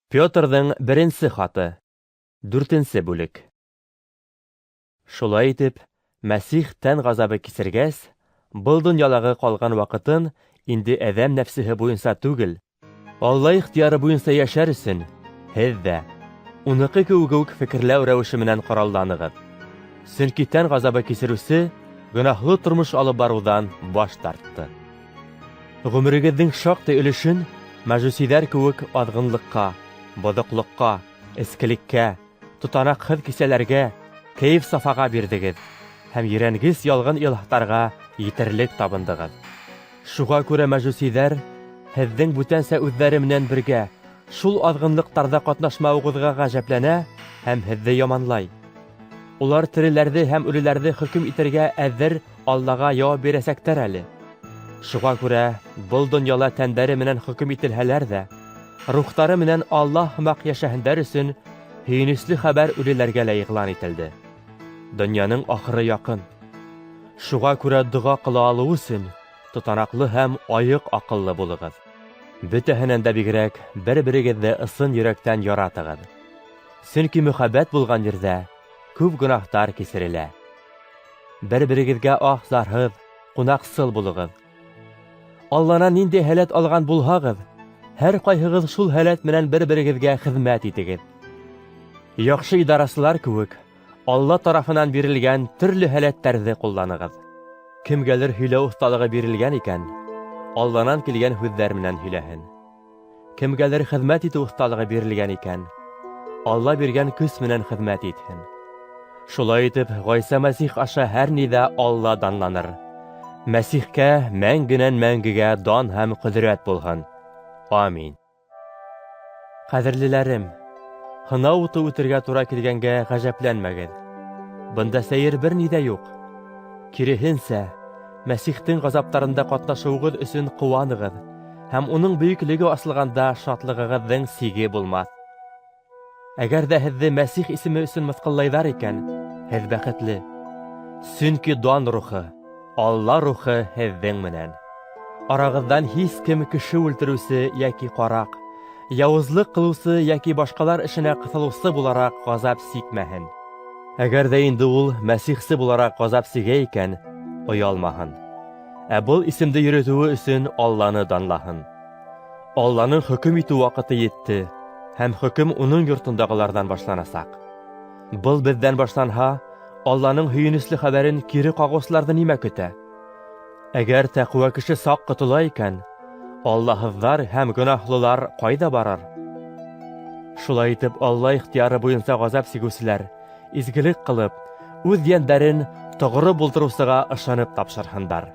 Петрҙың беренсе хаты. Дүртенсе бүлек. Шулай итеп, Мәсих тән ғазабы кисергәс, был донъялағы ҡалған ваҡытын инде әҙәм нәфсеһе буйынса түгел, Алла ихтыяры буйынса йәшәр өсөн, һеҙ ҙә уныҡы кеүек үк фекерләү рәүеше менән ҡоралланығыҙ. Сөнки тән ғазабы кисереүсе гонаһлы тормош алып барыуҙан баш тартты. Ғүмерегеҙҙең шаҡтай өлөшөн мәжүсиҙәр кеүек аҙғынлыҡҡа, боҙоҡлоҡҡа, эскелеккә, тотанаҡһыҙ кисәләргә, кәйеф-сафаға бирҙегеҙ һәм ерәнгес ялған илаһтарға етерлек табындығыҙ. Шуға күрә мәжүсиҙәр һеҙҙең бүтәнсә үҙҙәре менән бергә шул аҙғынлыҡтарҙа ҡатнашмауығыҙға ғәжәпләнә һәм һеҙҙе яманлай. Улар тереләрҙе һәм үлеләрҙе хөкөм итергә әҙер Аллаға яуап бирәсәктәр әле. Шуға күрә был донъяла тәндәре менән хөкөм ителһәләр ҙә, рухтары менән Аллаһ һымаҡ йәшәһендәр өсөн һөйөнөслө хәбәр үлеләргә лә иғлан ителде. Донъяның ахыры яҡын. Шуға күрә доға ҡыла алыу өсөн тотанаҡлы һәм айыҡ аҡыллы булығыҙ. Бөтәһенән дә бигерәк бер-берегеҙҙе ысын йөрәктән яратығыҙ. Сөнки мөхәббәт булған ерҙә күп гонаһтар кисерелә. Бер-берегеҙгә аһ-зарһыҙ, ҡунаҡсыл булығыҙ. Алланан ниндәй һәләт алған булһағыҙ, һәр ҡайһығыҙ шул һәләт менән бер-берегеҙгә хеҙмәт итегеҙ. Яҡшы идарасылар кеүек, Алла тарафынан бирелгән төрлө һәләттәрҙе ҡулланығыҙ. Кемгәлер һөйләү оҫталығы бирелгән икән, Алланан килгән һүҙҙәр менән һөйләһен. Кемгәлер хеҙмәт итеү оҫталығы бирелгән икән, Алла биргән көс менән хеҙмәт итһен. Шулай итеп, Ғайса Мәсих аша һәр ниҙә Алла данланыр. Мәсихкә мәңгенән мәңгегә дан һәм ҡөҙрәт булһын. Амин. Ҡәҙерлеләрем, һынау уты үтергә тура килгәнгә ғәжәпләнмәгеҙ. Бында сәйер бер ни ҙә юҡ. Киреһенсә, Мәсихтең ғазаптарында ҡатнашыуығыҙ өсөн ҡыуанығыҙ һәм уның бөйөклөгө асылғанда шатлығығыҙҙың сиге булмаҫ. Әгәр ҙә һеҙҙе Мәсих исеме өсөн мыҫҡыллайҙар икән, һеҙ бәхетле. Сөнки дан рухы, Алла рухы һеҙҙең менән. Арағыҙҙан һис кем кеше үлтереүсе йәки ҡараҡ, яуызлыҡ ҡылыусы йәки башҡалар эшенә ҡыҫылыусы булараҡ ғазап сикмәһен. Әгәр ҙә инде ул мәсихсе булараҡ ғазап сигә икән, оялмаһын. Ә был исемде йөрөтөүе өсөн Алланы данлаһын. Алланың хөкөм итеү ваҡыты етте, һәм хөкөм уның йортондағыларҙан башланасаҡ. Был беҙҙән башланһа, Алланың һөйөнөслө хәбәрен кире ҡағыусыларҙы нимә көтә? Әгәр тәҡүә кеше саҡ ҡотола икән, аллаһыҙҙар һәм гонаһлылар ҡайҙа барыр? Шулай итеп, Алла ихтыяры буйынса ғазап сигеүселәр, изгелек ҡылып, үҙ йәндәрен тоғро булдырыусыға ышанып тапшырһындар.